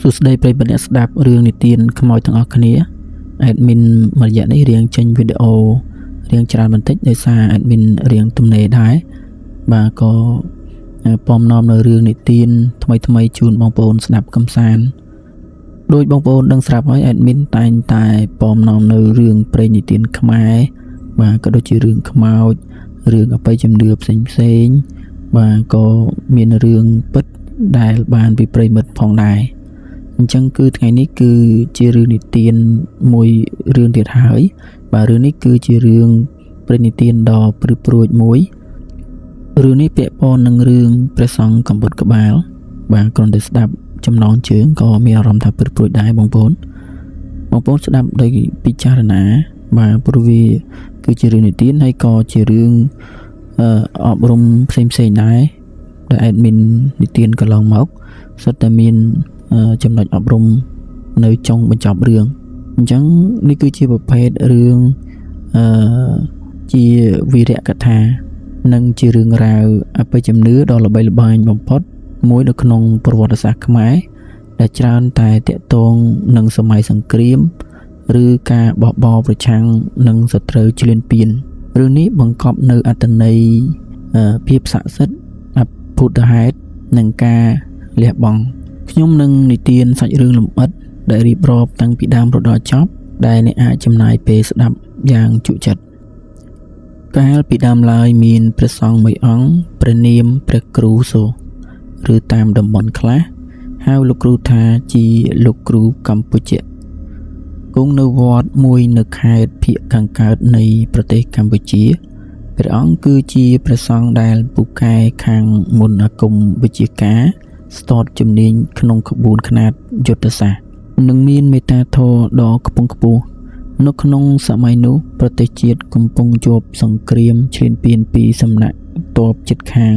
សួស្តីប្រិយមិត្តអ្នកស្ដាប់រឿងនិទានខ្មោចទាំងអស់គ្នា admin មួយរយៈនេះរៀងចេញវីដេអូរៀងច្រើនបន្តិចដោយសារ admin រៀងទំនេរដែរបាទក៏ពំនាំនៅរឿងនិទានថ្មីថ្មីៗជូនបងប្អូនស្ដាប់កំសាន្តដោយបងប្អូនដឹងស្រាប់ហើយ admin តែងតែពំនាំនៅរឿងព្រេងនិទានខ្មែរបាទក៏ដូចជារឿងខ្មោចរឿងអបិយជំនឿផ្សេងផ្សេងៗបាទក៏មានរឿងពិតដែលបានពីប្រិយមិត្តផងដែរ អញ្ចឹងគឺថ្ងៃនេះគឺជារឿងនិទានមួយរឿងទៀតហើយបាទរឿងនេះគឺជារឿងព្រេងនិទានដ៏ព្រឺព្រួចមួយរឿងនេះពាក់ព័ន្ធនឹងរឿងព្រះសង្ឃកំបុតក្បាល បាទគ្រាន់តែស្ដាប់ចំណងជើងក៏មានអារម្មណ៍ថាព្រឺព្រួចដែរបងប្អូនបងប្អូនស្ដាប់ដោយពិចារណាបាទព្រោះវាគឺជារឿងនិទានហើយក៏ជារឿងអឺអប់រំផ្សេងផ្សេងៗដែរដែល admin និទានកន្លងមកសុទ្ធតែមាន ចំណុចអប់រំនៅចុងបញ្ចប់រឿងអញ្ចឹងនេះគឺជាប្រភេទរឿងអឺជាវីរកថា និងជារឿងរ៉ាវអបិយជំនឿដ៏ល្បីល្បាញបំផុតមួយនៅក្នុងប្រវត្តិសាស្ត្រខ្មែរដែលច្រើនតែតាក់ទងនឹងសម័យសង្គ្រាម ឬការបះបោរប្រឆាំងនឹងសត្រូវឈ្លានពានរឿងនេះបង្កប់នៅអត្ថន័យភាពស័ក្តិសិទ្ធិអភូតហេតុនិងការលះបង់ ខ្ញុំនឹងនិទានសាច់រឿងលម្អិតដែលរៀបរាប់តាំងពីដើមរហូតដល់ចប់ដែលអ្នកអាចចំណាយពេលស្ដាប់យ៉ាងជក់ចិត្តកាលពីដើមឡើយមានព្រះសង្ឃមួយអង្គព្រះនាមព្រះគ្រូសូឬតាមតំបន់ខ្លះហៅលោកគ្រូថាជាលោកគ្រូកម្ពុជាគង់នៅវត្តមួយនៅខេត្តភាគខាងកើតនៃប្រទេសកម្ពុជាព្រះអង្គគឺជាព្រះសង្ឃដែលពូកែខាងមន្តអាគមវិជ្ជាការ ស្ទាត់ជំនាញក្នុងក្បួនខ្នាតយុទ្ធសាស្ត្រនិងមានមេត្តាធម៌ដ៏ខ្ពង់ខ្ពស់នៅក្នុងសម័យនោះប្រទេសជាតិកំពុងជាប់សង្គ្រាមឈ្លានពានពីសំណាក់ទ័ពជិតខាង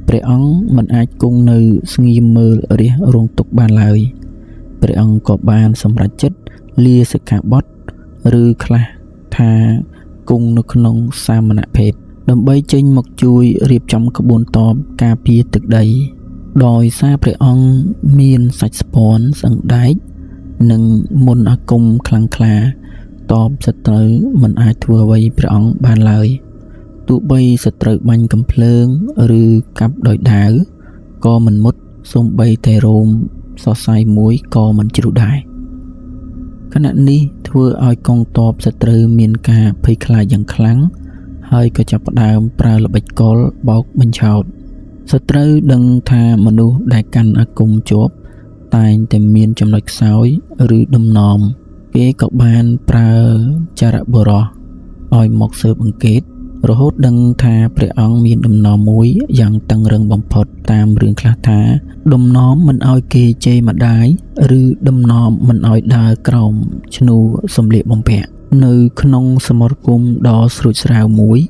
ព្រះអង្គមិនអាចគង់នៅស្ងៀមមើលរាស្ត្ររងទុក្ខបានឡើយព្រះអង្គក៏បានសម្រេចចិត្តលាសិក្ខាបទឬខ្លះថាគង់នៅក្នុងសាមណភេទដើម្បីចេញមកជួយរៀបចំក្បួនទ័ពការពារទឹកដី ដោយសារព្រះអង្គមានសាច់ស្ពាន់ស្អឹងដែកនិងមន្តអាគមខ្លាំងក្លាតបសត្រូវមិនអាចធ្វើអ្វីព្រះអង្គបានឡើយទោះបីសត្រូវបាញ់កំភ្លើងឬកាប់ដោយដាវក៏មិនមុតសូម្បីតែរោមសរសៃមួយក៏មិនជ្រុះដែរខណៈនេះធ្វើឲ្យកងទ័ពសត្រូវមានការភ័យខ្លាចយ៉ាងខ្លាំងហើយក៏ចាប់ផ្ដើមប្រើល្បិចកលបោកបញ្ឆោត សត្រូវដឹងថាមនុស្សដែលកាន់អាគមជាប់តែងតែមានចំណុចខ្សោយឬដំណំគេក៏បានប្រើចារបុរសឲ្យមកស៊ើបអង្កេត រហូតដឹងថាព្រះអង្គមានដំណំមួយយ៉ាងតឹងរឹងបំផុតតាមរឿងខ្លះថា ដំណំមិនឲ្យគេជេរម្ដាយឬដំណំមិនឲ្យដើរក្រោមឈ្នួលសម្លៀកបំពាក់នៅក្នុងសមរភូមិដ៏ស្រួចស្រាវមួយ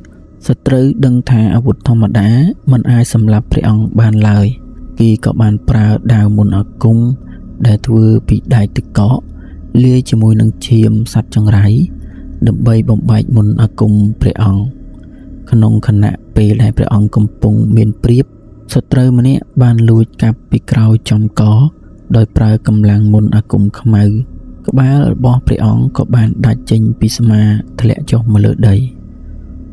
សត្រូវដឹងថាអាវុធធម្មតាមិនអាចសម្លាប់ព្រះអង្គបានឡើយគេក៏បានប្រើដាវមន្តអាគមដែលធ្វើពីដែកទឹកកកលាយជាមួយនឹងឈាមសត្វចង្រៃដើម្បីបំបែកមន្តអាគមព្រះអង្គក្នុងខណៈពេលដែលព្រះអង្គកំពុងមានព្រៀបសត្រូវម្នាក់បានលួចកាប់ពីក្រោយចំកដោយប្រើកម្លាំងមន្តអាគមខ្មៅក្បាលរបស់ព្រះអង្គក៏បានដាច់ចេញពីស្មាធ្លាក់ចុះមកលើដី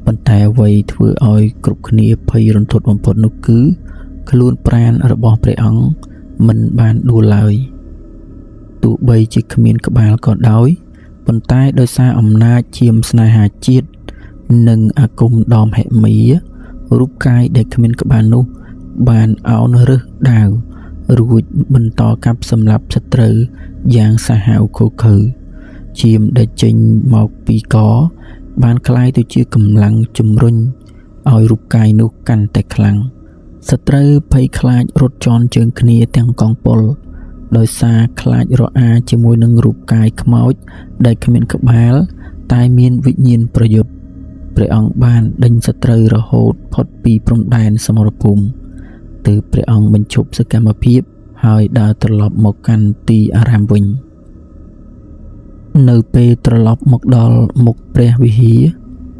ប៉ុន្តែអ្វីធ្វើឲ្យគ្រប់គ្នាភ័យរន្ធត់បំផុតនោះគឺ ខ្លួនប្រាណរបស់ព្រះអង្គមិនបានដួលឡើយទោះបីជាគ្មានក្បាលក៏ដោយប៉ុន្តែដោយសារអំណាចឈាមស្នេហាជាតិនិងអាគមដ៏មហិមារូបកាយដែលគ្មានក្បាលនោះបានអោនរើសដាវរួចបន្តកាប់សម្លាប់សត្រូវយ៉ាងសាហាវឃោរឃៅឈាមដែលចេញមកពីក បានក្លាយទៅជាកម្លាំងជំរុញឲ្យរូបកាយនោះកាន់តែខ្លាំងសត្រូវភ័យខ្លាចរត់ចន់ជើងគ្នាទាំងកងពលដោយសារខ្លាចរអាជាមួយនឹងរូបកាយខ្មោចដែលគ្មានក្បាលតែមានវិញ្ញាណប្រយុទ្ធព្រះអង្គបានដេញសត្រូវរហូតផុតពីព្រំដែនសមរភូមិទើបព្រះអង្គបញ្ឈប់សកម្មភាពហើយដើរត្រឡប់មកកាន់ទីអារាមវិញ នៅពេលត្រឡប់មកដល់មុខព្រះវិហារ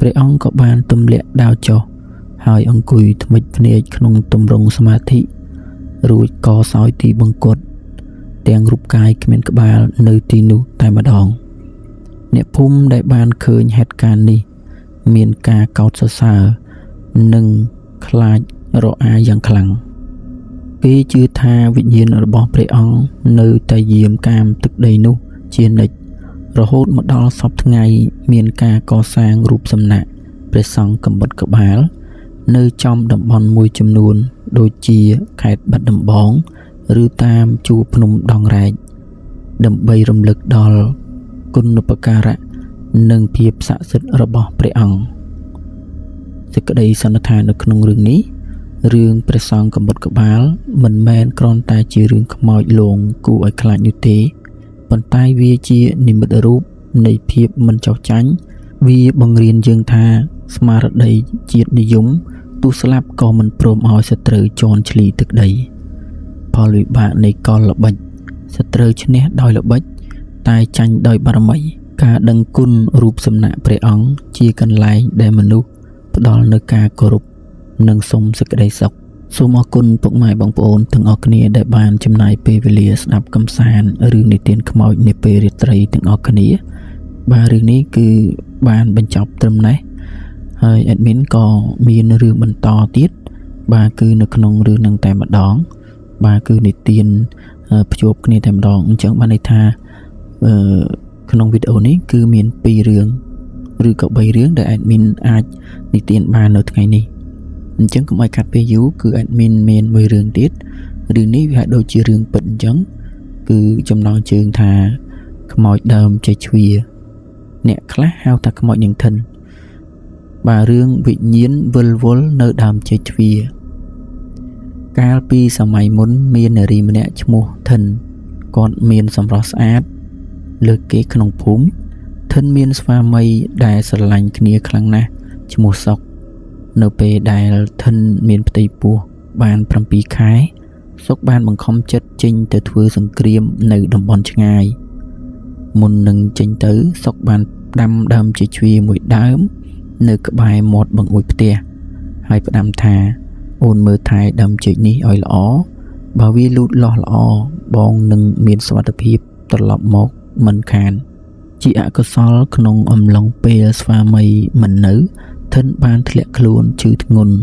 ព្រះអង្គក៏បានទម្លាក់ដាវចុះហើយអង្គុយថ្មិចភ្នែកក្នុងទម្រង់សមាធិរួចក៏សោយទីបង្គត់ ទាំងរូបកាយគ្មានក្បាលនៅទីនោះតែម្ដងអ្នកភូមិដែលបានឃើញហេតុការណ៍នេះមានការកោតសរសើរនិងខ្លាចរអាយ៉ាងខ្លាំងគេជឿថាវិញ្ញាណរបស់ព្រះអង្គនៅតែយាមកាមទឹកដីនោះជានិច្ចរហូតមកដល់សព្វថ្ងៃមានការកសាងរូបសំណាកព្រះសង្ឃកំបុតក្បាលនៅចំតំបន់មួយចំនួនដូចជាខេត្តបាត់ដំបងឬតាមជួរភ្នំដងរែកដើម្បីរំលឹកដល់គុណូបការៈនិងភាពស័ក្តិសិទ្ធិរបស់ព្រះអង្គសេចក្តីសន្និដ្ឋាននៅក្នុងរឿងនេះរឿងព្រះសង្ឃកំបុតក្បាលមិនមែនគ្រាន់តែជារឿងខ្មោចលងគួរឲ្យខ្លាចនោះទេប៉ុន្តែវាជានិមិត្តរូបនៃភាពមិនចោះចាញ់វាបង្រៀនយើងថាស្មារតីជាតិនិយមទោះស្លាប់ក៏មិនព្រមឲ្យសត្រូវជាន់ឈ្លីទឹកដីផលវិបាកនៃកលល្បិចសត្រូវឈ្នះដោយល្បិចតែចាញ់ដោយបារមីការដឹងគុណរូបសំណាកព្រះអង្គជាកន្លែងដែលមនុស្សផ្ដល់នូវការគោរពនិងសុំសេចក្តីសុខសូមអរគុណពុកម៉ែបងប្អូនទាំងអស់គ្នាដែលបានចំណាយពេលវេលាស្ដាប់កំសាន្តរឿងនិទានខ្មោចនាពេលរាត្រីទាំងអស់គ្នាបាទរឿងនេះគឺបានបញ្ចប់ត្រឹមនេះហើយ admin ក៏មានរឿងបន្តទៀតបាទគឺនៅក្នុងរឿងនឹងតែម្ដងបាទគឺនិទានភ្ជាប់គ្នាតែម្ដងអញ្ចឹងបានន័យថាអឺក្នុងវីដេអូនេះគឺមាន2រឿងឬក៏3រឿងដែល admin អាចនិទានបាននៅថ្ងៃនេះអញ្ចឹងកុំឲ្យកាត់ពេលយូរគឺ admin មានមួយរឿងទៀតរឿងនេះវាហាក់ដូចជារឿងពិតអញ្ចឹងគឺចំណងជើងថាខ្មោចដើមចេកជ្វាអ្នកខ្លះហៅថាខ្មោចនាងធិនបាទរឿងវិញ្ញាណវិលវល់នៅដើមចេកជ្វាកាលពីសម័យមុនមាននារីម្នាក់ឈ្មោះធិនគាត់មានសម្រស់ស្អាតលើកគេក្នុងភូមិធិនមានស្វាមីដែលស្រឡាញ់គ្នាខ្លាំងណាស់ឈ្មោះសុកនៅពេលដែលធិនមានផ្ទៃពោះបាន7ខែសុកបានបង្ខំចិត្តចេញទៅធ្វើសង្គ្រាមនៅតំបន់ឆ្ងាយមុននឹងចេញទៅសុកបានដាំដើមចេកជ្វាមួយដើមនៅក្បែរមាត់បង្អួចផ្ទះហើយផ្ដាំថាអូនមើលថែដើមចេកនេះឲ្យល្អបើវាលូតលាស់ល្អបងនឹងមានសុវត្ថិភាពត្រឡប់មកមិនខានជាអកុសលក្នុងអំឡុងពេលស្វាមីមិននៅធិនបានធ្លាក់ខ្លួនឈឺធ្ងន់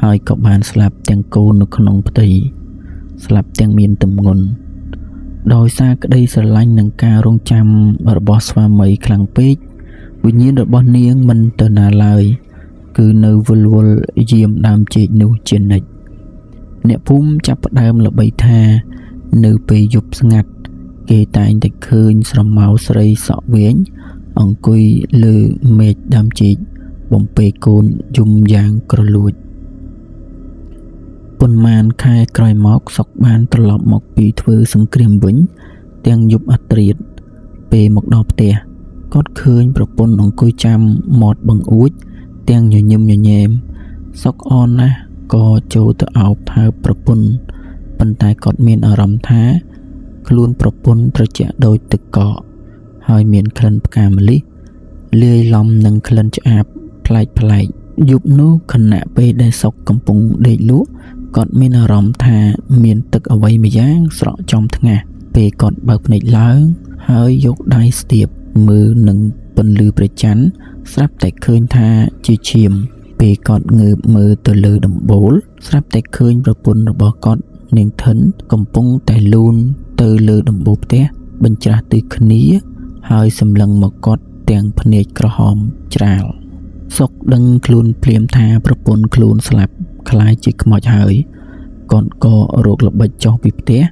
ហើយក៏បានស្លាប់ទាំងកូននៅក្នុងផ្ទៃស្លាប់ទាំងមានទម្ងន់ដោយសារក្តីស្រឡាញ់និងការរងចាំរបស់ស្វាមីខ្លាំងពេកវិញ្ញាណរបស់នាងមិនទៅណាឡើយគឺនៅវិលវល់យាមដើមចេកនោះជានិច្ចអ្នកភូមិចាប់ផ្ដើមល្បីថានៅពេលយប់ស្ងាត់គេតែងតែឃើញស្រមោលស្រីសក់វែងអង្គុយលើមែកដើមចេកបំពេកូនយំយ៉ាងក្រលួចប៉ុន្មានខែក្រោយមកសុកបានត្រឡប់មកពីធ្វើសង្គ្រាមវិញទាំងយប់អត្រាតពេលមកដល់ផ្ទះគាត់ឃើញប្រពន្ធអង្គុយចាំមាត់បង្អួចទាំងញញឹមញញែមសុកអនណាស់ក៏ចូលទៅអោបថើបប្រពន្ធប៉ុន្តែគាត់មានអារម្មណ៍ថាខ្លួនប្រពន្ធត្រជាក់ដូចទឹកកកហើយមានក្លិនផ្កាម្លិះលាយឡំនឹងក្លិនឆ្អាបប្លែកៗយប់នោះខណៈពេលដែលសុកកំពុងដេកលក់គាត់មានអារម្មណ៍ថាមានទឹកអ្វីម្យ៉ាងស្រក់ចំថ្ងាសពេលគាត់បើកភ្នែកឡើងហើយយកដៃស្ទាបមើលនឹងពន្លឺព្រះច័ន្ទស្រាប់តែឃើញថាជាឈាមពេលគាត់ងើបមើលទៅលើដំបូលស្រាប់តែឃើញប្រពន្ធរបស់គាត់នាងធិនកំពុងតែលូនទៅលើដំបូលផ្ទះបញ្ច្រាស់ទិសគ្នាហើយសម្លឹងមកគាត់ទាំងភ្នែកក្រហមច្រាលសុកដឹងខ្លួនភ្លាមថាប្រពន្ធខ្លួនស្លាប់ក្លាយជាខ្មោចហើយគាត់ក៏រកល្បិចចុះពីផ្ទះ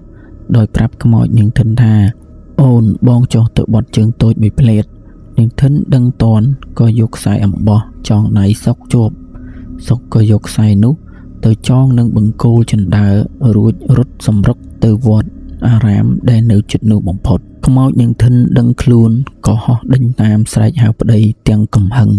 ដោយប្រាប់ខ្មោចនាងធិនថាអូនបងចុះទៅបត់ជើងតូចមួយភ្លែតនាងធិនដឹងតន់ក៏យកខ្សែអំបោះចងដៃសុកជាប់សុកក៏យកខ្សែនោះទៅចងនឹងបង្គោលជណ្ដើររួចរត់សម្រុកទៅវត្តអារាមដែលនៅជិតនោះបំផុតខ្មោចនាងធិនដឹងខ្លួនក៏ហោះដេញតាមស្រែកហៅប្តីទាំងកំហឹង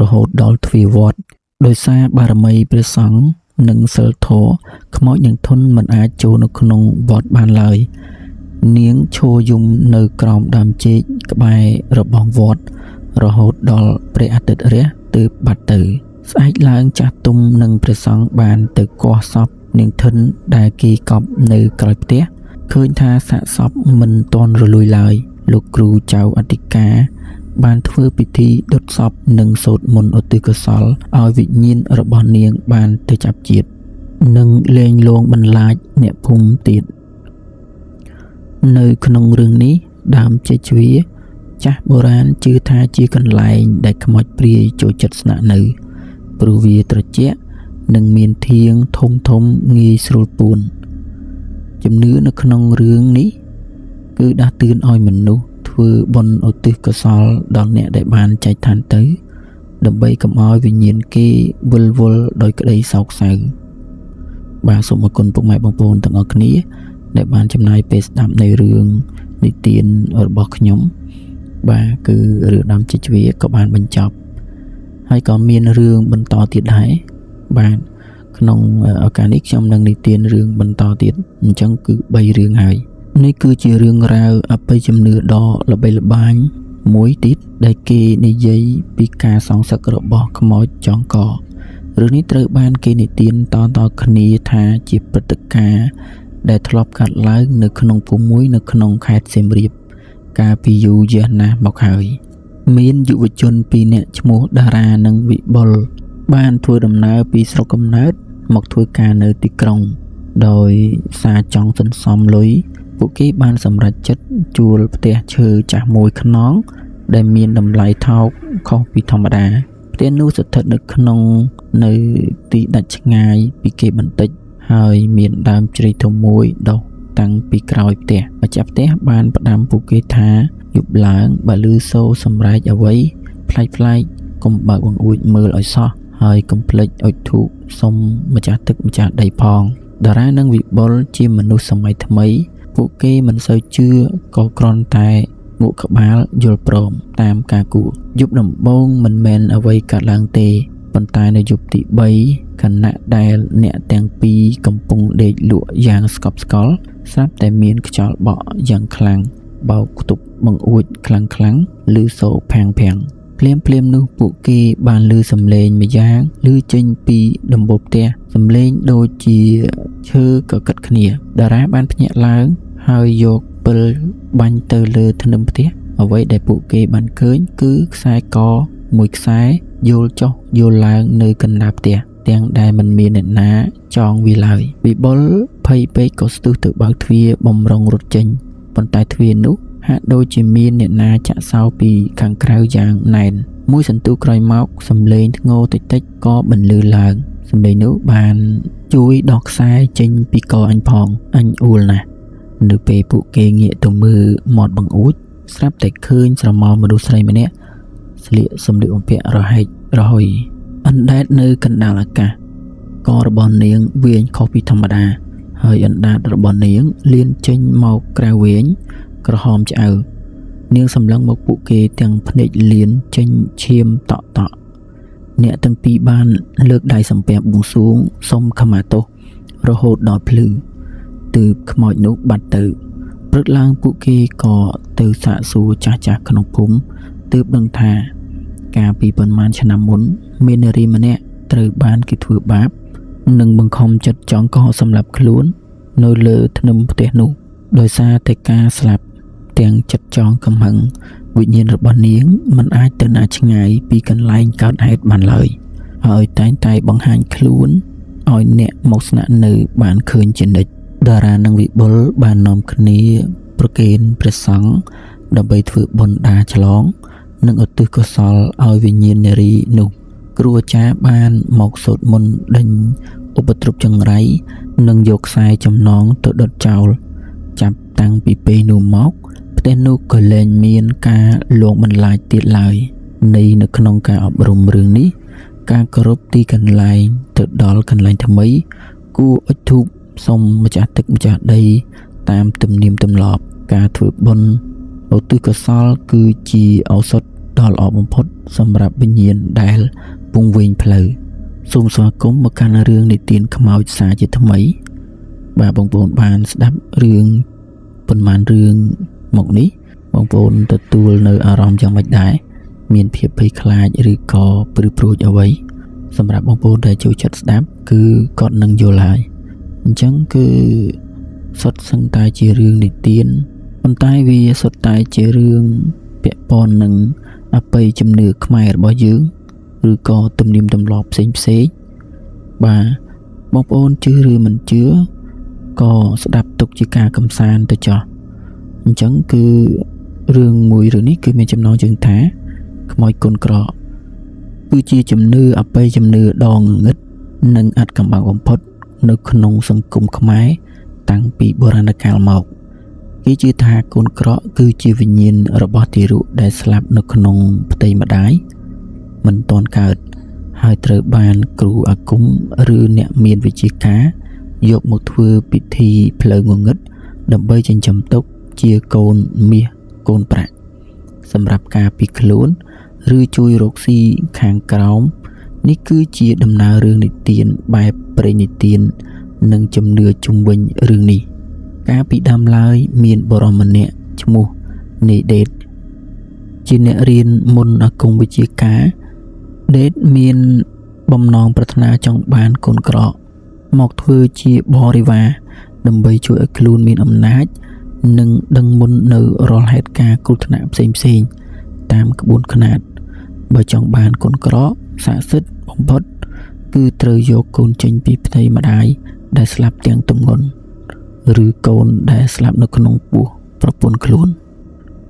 រហូតដល់ទ្វារវត្តដោយសារបារមីព្រះសង្ឃនិងសិលធម៌ខ្មោចនាងធិនមិនអាចចូលនៅក្នុងវត្តបានឡើយនាងឈរយំនៅក្រោមដើមចេកក្បែររបងវត្តរហូតដល់ព្រះអាទិត្យរះទើបបាត់ទៅស្អែកឡើងចាស់ទុំនិងព្រះសង្ឃបានទៅគាស់សពនាងធិនដែលគេកប់នៅក្រោយផ្ទះ ឃើញថាសាកសពមិនទាន់រលួយឡើយលោកគ្រូចៅអធិការបានធ្វើពិធីដុតសពនិងសូត្រមន្តឧទ្ទិសកុសលឲ្យវិញ្ញាណរបស់នាងបានទៅចាប់ជាតិនិងលែងលងបន្លាចអ្នកភូមិទៀតនៅក្នុងរឿងនេះដើមចេកជ្វាចាស់បុរាណជឿថាជាកន្លែងដែលខ្មោចព្រាយចូលចិត្តស្នាក់នៅព្រោះវាត្រជាក់និងមានធាងធំធំងាយស្រួលពួនជំនឿនៅក្នុងរឿងនេះគឺដាស់តឿនឲ្យមនុស្សធ្វើបុណ្យឧទ្ទិសកុសលដល់អ្នកដែលបានចែកឋានទៅដើម្បីកុំឲ្យវិញ្ញាណគេវិលវល់ដោយក្តីសោកសៅបាទសូមអរគុណពុកម៉ែបងប្អូនទាំងអស់គ្នាដែលបានចំណាយពេលស្ដាប់នៃរឿងនិទានរបស់ខ្ញុំបាទគឺរឿងដើមចេកជ្វាក៏បានបញ្ចប់ហើយក៏មានរឿងបន្តទៀតដែរបាទក្នុងឱកាសនេះខ្ញុំនឹងនិទានរឿងបន្តទៀតអញ្ចឹងគឺ3រឿងហើយនេះគឺជារឿងរ៉ាវអបិយជំនឿដ៏ល្បីល្បាញមួយទៀតដែលគេនិយាយពីការសងសឹករបស់ខ្មោចចងករឿងនេះត្រូវបានគេនិទានតៗគ្នាថាជាព្រឹត្តិការណ៍ដែលធ្លាប់កើតឡើងនៅក្នុងភូមិមួយនៅក្នុងខេត្តសៀមរាបកាលពីយូរយារណាស់មកហើយមានយុវជនពីរនាក់ឈ្មោះតារានិងវិបុលបានធ្វើដំណើរពីស្រុកកំណើតមកធ្វើការនៅទីក្រុងដោយសារចង់សន្សំលុយពួកគេបានសម្រេចចិត្តជួលផ្ទះឈើចាស់មួយខ្នងដែលមានតម្លៃថោកខុសពីធម្មតាផ្ទះនោះស្ថិតនៅក្នុងនៅទីដាច់ឆ្ងាយពីគេបន្តិចហើយមានដើមជ្រៃធំមួយដុះតាំងពីក្រោយផ្ទះម្ចាស់ផ្ទះបានផ្ដាំពួកគេថាយប់ឡើងបើឮសូរសម្រែកអ្វីប្លែកៗកុំបើកបង្អួចមើលឲ្យសោះហើយកុំភ្លេចអុជធូបសុំម្ចាស់ទឹកម្ចាស់ដីផងតារានិងវិបុលជាមនុស្សសម័យថ្មីពួកគេមិនសូវជឿក៏គ្រាន់តែងក់ក្បាលយល់ព្រមតាមការគួរយប់ដំបូងមិនមែនអ្វីកើតឡើងទេប៉ុន្តែនៅយប់ទី3ខណៈដែលអ្នកទាំងពីរកំពុងដេកលក់យ៉ាងស្កប់ស្កល់ស្រាប់តែមានខ្យល់បក់យ៉ាងខ្លាំងបោកខ្ទប់បង្អួចខ្លាំងៗឮសូរផាំងៗភ្លាមៗនោះពួកគេបានឮសំឡេងម្យ៉ាងឮចេញពីដំបូលផ្ទះសំឡេងដូចជាឈើកកិតគ្នាតារាបានភ្ញាក់ឡើងហើយយកពិលបាញ់ទៅលើធ្នឹមផ្ទះអ្វីដែលពួកគេបានឃើញគឺខ្សែកមួយខ្សែយោលចុះយោលឡើងនៅកណ្ដាលផ្ទះទាំងដែលមិនមានអ្នកណាចងវាឡើយវិបុលភ័យពេកក៏ស្ទុះទៅបើកទ្វារបំរុងរត់ចេញប៉ុន្តែទ្វារនោះហាក់ដូចជាមានអ្នកណាចាក់សោពីខាងក្រៅយ៉ាងណែនមួយសន្ទុះក្រោយមកសំឡេងធ្ងោតិចៗក៏បន្លឺឡើងសំឡេងនោះបានជួយដោះខ្សែចេញពីកអញផងអញអួលណាស់នៅពេលពួកគេងាកទៅមើលមាត់បង្អួចស្រាប់តែឃើញស្រមោលមនុស្សស្រីម្នាក់ស្លៀកសម្លៀកបំពាក់រហែករហុយអណ្ដែតនៅកណ្ដាលអាកាសករបស់នាងវែងខុសពីធម្មតាហើយអណ្ដាតរបស់នាងលៀនចេញមកក្រៅវែងក្រហមឆ្អៅនាងសម្លឹងមកពួកគេទាំងភ្នែកលៀនចេញឈាមតក់តក់អ្នកទាំងពីរបានលើកដៃសំពះបួងសួងសុំខមាទោសរហូតដល់ភ្លឺទើបខ្មោចនោះបាត់ទៅព្រឹកឡើងពួកគេក៏ទៅសាកសួរចាស់ៗក្នុងភូមិទើបដឹងថាកាលពីប៉ុន្មានឆ្នាំមុនមាននារីម្នាក់ត្រូវបានគេធ្វើបាបនិងបង្ខំចិត្តចងកសម្លាប់ខ្លួននៅលើធ្នឹមផ្ទះនោះដោយសារតែការស្លាប់ទាំងចិត្តចងកំហឹងវិញ្ញាណរបស់នាងមិនអាចទៅណាឆ្ងាយពីកន្លែងកើតហេតុបានឡើយហើយតែងតែបង្ហាញខ្លួនឲ្យអ្នកមកស្នាក់នៅបានឃើញជានិច្ចតារានិងវិបុលបាននាំគ្នាប្រគេនព្រះសង្ឃដើម្បីធ្វើបុណ្យដាឆ្លងនិងឧទ្ទិសកុសលឲ្យវិញ្ញាណនារីនោះគ្រូអាចារ្យបានមកសូត្រមន្តដេញឧបទ្រពចង្រៃនិងយកខ្សែចំណងទៅដុតចោលចាប់តាំងពីពេលនោះមកផ្ទះនោះក៏លែងមានការលងបន្លាចទៀតឡើយនៃនៅក្នុងការអប់រំរឿងនេះការគោរពទីកន្លែងទៅដល់កន្លែងថ្មីគួរអុជធូបសុំម្ចាស់ទឹកម្ចាស់ដីតាមទំនៀមទម្លាប់ការធ្វើបុណ្យឧទ្ទិសកុសលគឺជាឱសថដ៏ល្អបំផុតសម្រាប់វិញ្ញាណដែលពងវែងផ្លូវសូមស្វាគមន៍មកកាន់រឿងនិទានខ្មោចសារជាថ្មីបាទបងប្អូនបានស្ដាប់រឿងប៉ុន្មានរឿងមកនេះបងប្អូនទទួលនៅអារម្មណ៍យ៉ាងម៉េចដែរមានភាពភ័យខ្លាចឬក៏ព្រឺព្រួចអ្វីសម្រាប់បងប្អូនដែលចូលចិត្តស្ដាប់គឺគាត់នឹងយល់ហើយអញ្ចឹងគឺ សុទ្ធសឹងតែជារឿងនិទានប៉ុន្តែវាសុទ្ធតែជារឿងពាក់ព័ន្ធនឹងអបិយជំនឿខ្មែររបស់យើងឬក៏ទំនៀមទម្លាប់ផ្សេងផ្សេងបាទបងប្អូនជឿឬមិនជឿក៏ស្ដាប់ទុកជាការកំសាន្តទៅចោះអញ្ចឹងគឺរឿងមួយរឿងនេះគឺមានចំណងជើងថាខ្មោចកូនក្រកគឺជាជំនឿអបិយជំនឿដ៏ងងឹតនិងអាថ៌កំបាំងបំផុតនៅក្នុងសង្គមខ្មែរតាំងពីបុរាណកាលមកគេជឿថាកូនក្រកគឺជាវិញ្ញាណរបស់ទារកដែលស្លាប់នៅក្នុងផ្ទៃម្ដាយមិនទាន់កើតហើយត្រូវបានគ្រូអាគមឬអ្នកមានវិជ្ជាការយកមកធ្វើពិធីផ្លូវងងឹតដើម្បីចិញ្ចឹមទុកជាកូនមាសកូនប្រាក់សម្រាប់ការពីខ្លួនឬជួយរកស៊ីខាងក្រោមនេះគឺជាដំណើររឿងនិទានបែបព្រេងនិទាននិងជំនឿជុំវិញរឿងនេះកាលពីដើមឡើយមានបុរសម្នាក់ឈ្មោះនេដេតជាអ្នករៀនមុនអាគមវិជ្ជាការដេតមានបំណងប្រាថ្នាចង់បានកូនក្រកមកធ្វើជាបរិវារដើម្បីជួយឲ្យខ្លួនមានអំណាចនិងដឹងមុននៅរាល់ហេតុការណ៍គ្រោះថ្នាក់ផ្សេងៗតាមក្បួនខ្នាតបើចង់បានកូនក្រកស័ក្តិសិទ្ធិបំផុតគឺត្រូវយកកូនចេញពីផ្ទៃម្ដាយដែលស្លាប់ទាំងទម្ងន់ឬកូនដែលស្លាប់នៅក្នុងពោះប្រពន្ធខ្លួន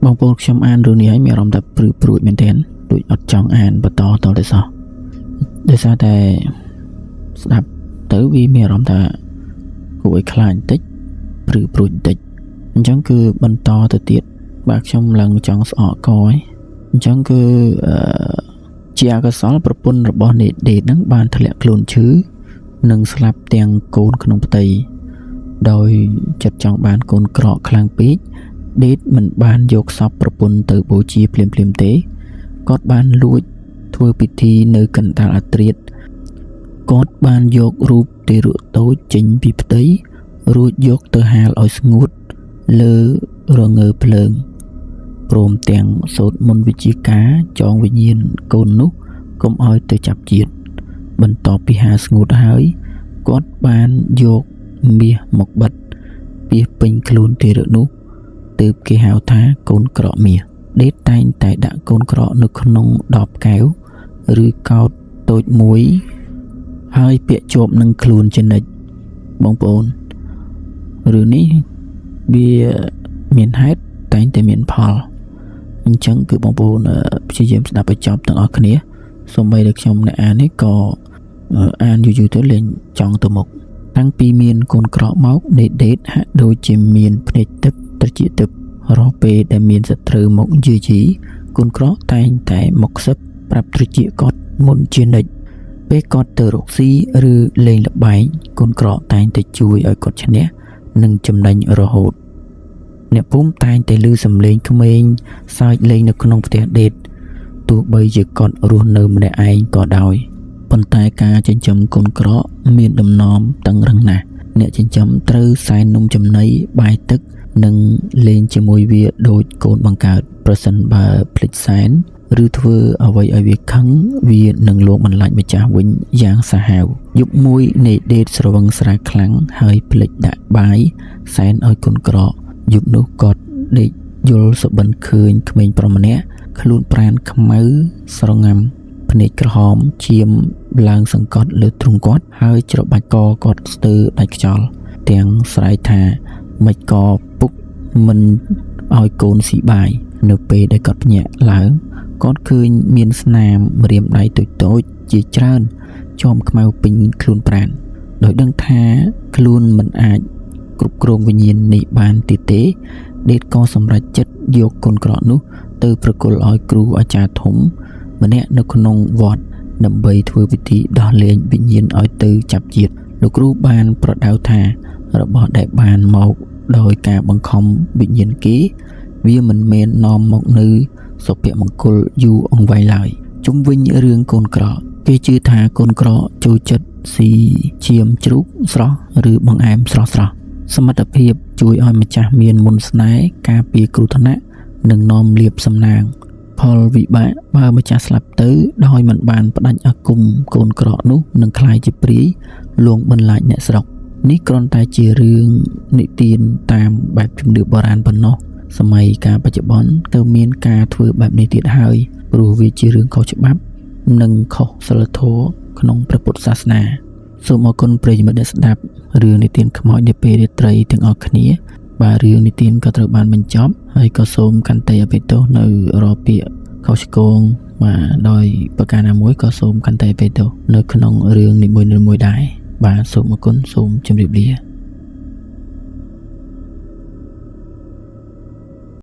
បងប្អូនខ្ញុំអានរឿងនេះហើយមានអារម្មណ៍ថាព្រឺព្រួចមែនទែនដូចអត់ចង់អានបន្តតទៅសោះដោយសារតែស្ដាប់ទៅវាមានអារម្មណ៍ថាគួរឲ្យខ្លាចបន្តិចព្រឺព្រួចបន្តិចអញ្ចឹងគឺបន្តទៅទៀតបាទខ្ញុំឡើងចង់ស្អកកហើយអញ្ចឹងគឺជាអកុសលប្រពន្ធរបស់នេដេតហ្នឹងបានធ្លាក់ខ្លួនឈឺនិងស្លាប់ទាំងកូនក្នុងផ្ទៃដោយចិត្តចង់បានកូនក្រកខ្លាំងពេកដេតមិនបានយកសពប្រពន្ធទៅបូជាភ្លាមៗទេគាត់បានលួចធ្វើពិធីនៅកណ្ដាលអាធ្រាត្រគាត់បានយករូបទារកតូចចេញពីផ្ទៃរួចយកទៅហាលឲ្យស្ងួតលើរងើភ្លើងព្រមទាំងសូត្រមន្តវិជ្ជាការចងវិញ្ញាណកូននោះកុំឲ្យទៅចាប់ជាតិបន្ទាប់ពីហាលស្ងួតហើយគាត់បានយកមាសមកបិទពាសពេញខ្លួនទារកនោះទើបគេហៅថាកូនក្រកមាសដេតតែងតែដាក់កូនក្រកនៅក្នុងដបកែវឬកោតតូចមួយហើយពាក់ជាប់នឹងខ្លួនជានិច្ចបងប្អូនរឿងនេះវាមានហេតុតែងតែមានផលអញ្ចឹងគឺបងប្អូនព្យាយាមស្ដាប់ឲ្យចប់ទាំងអស់គ្នាសូម្បីតែខ្ញុំអ្នកអាននេះក៏អានយូរៗទៅលែងចង់ទៅមុខតាំងពីមានកូនក្រកមកនេដេតហាក់ដូចជាមានភ្នែកទឹកត្រចៀកទឹករាល់ពេលដែលមានសត្រូវមកយាយីកូនក្រកតែងតែមកខ្សឹបប្រាប់ត្រចៀកគាត់មុនជានិច្ចពេលគាត់ទៅរកស៊ីឬលេងល្បែងកូនក្រកតែងតែជួយឲ្យគាត់ឈ្នះនិងចំណេញរហូតអ្នកភូមិតែងតែឮសំឡេងក្មេងសើចលេងនៅក្នុងផ្ទះដេតទោះបីជាគាត់រស់នៅម្នាក់ឯងក៏ដោយប៉ុន្តែការចិញ្ចឹមកូនក្រកមានដំណំតឹងរឹងណាស់អ្នកចិញ្ចឹមត្រូវសែននំចំណីបាយទឹកនិងលេងជាមួយវាដូចកូនបង្កើតប្រសិនបើភ្លេចសែនឬធ្វើអ្វីឲ្យវាខឹងវានឹងលួងបន្លាចម្ចាស់វិញយ៉ាងសាហាវយប់មួយនៃដេតស្រវឹងស្រាខ្លាំងហើយភ្លេចដាក់បាយសែនឲ្យកូនក្រកយប់នោះគាត់ដេកយល់សុបិនឃើញក្មេងប្រុសម្នាក់ខ្លួនប្រានខ្មៅស្រងាំភ្នែកក្រហមឈាមឡើងសង្កត់លើទ្រូងគាត់ហើយច្របាច់កគាត់ស្ទើរដាច់ខ្យល់ទាំងស្រែកថាមិនក៏ពុកមិនឲ្យកូនស៊ីបាយនៅពេលដែលគាត់ភ្ញាក់ឡើងគាត់ឃើញមានស្នាមម្រាមដៃតូចៗជាច្រើនជាំខ្មៅពេញខ្លួនប្រាណដោយដឹងថាខ្លួនមិនអាចគ្រប់គ្រងវិញ្ញាណនេះបានទៀតទេដេតក៏សម្រេចចិត្តយកកូនក្រកនោះទៅប្រគល់ឲ្យគ្រូអាចារ្យធំម្នាក់នៅក្នុងវត្តដើម្បីធ្វើពិធីដោះលែងវិញ្ញាណឲ្យទៅចាប់ជាតិលោកគ្រូបានប្រដៅថារបស់ដែលបានមកដោយការបង្ខំវិញ្ញាណគេវាមិនមែននាំមកនៅសុភមង្គលយូរអង្វែងឡើយជុំវិញរឿងកូនក្រកគេជឿថាកូនក្រកចូលចិត្តស៊ីឈាមជ្រូកស្រស់ឬបង្អែមស្រស់ៗសមត្ថភាពជួយឲ្យម្ចាស់មានមន្តស្នេហ៍ការពារគ្រោះថ្នាក់និងនាំលាភសំណាងផលវិបាកបើម្ចាស់ស្លាប់ទៅដោយមិនបានផ្ដាច់អាគមកូនក្រកនោះនឹងក្លាយជាព្រាយលួងបន្លាចអ្នកស្រុក នេះគ្រាន់តែជារឿងនិទានតាមបែបជំនឿបុរាណប៉ុណ្ណោះសម័យកាលបច្ចុប្បន្នទៅមានការធ្វើបែបនេះទៀតហើយព្រោះវាជារឿងខុសច្បាប់ និងខុសសីលធម៌ក្នុងព្រះពុទ្ធសាសនាសូមអរគុណប្រិយមិត្តដែលស្ដាប់រឿងនិទានខ្មោចនាពេលរាត្រីទាំងអស់គ្នាបាទរឿងនិទានក៏ត្រូវបានបញ្ចប់ហើយក៏សូមខន្តីអភ័យទោសនៅរាល់ពាក្យខុសឆ្គងបាទដោយប្រការណាមួយក៏សូមខន្តីអភ័យទោសនៅក្នុងរឿងនីមួយៗដែរបាទសូមអរគុណសូមជម្រាបលា។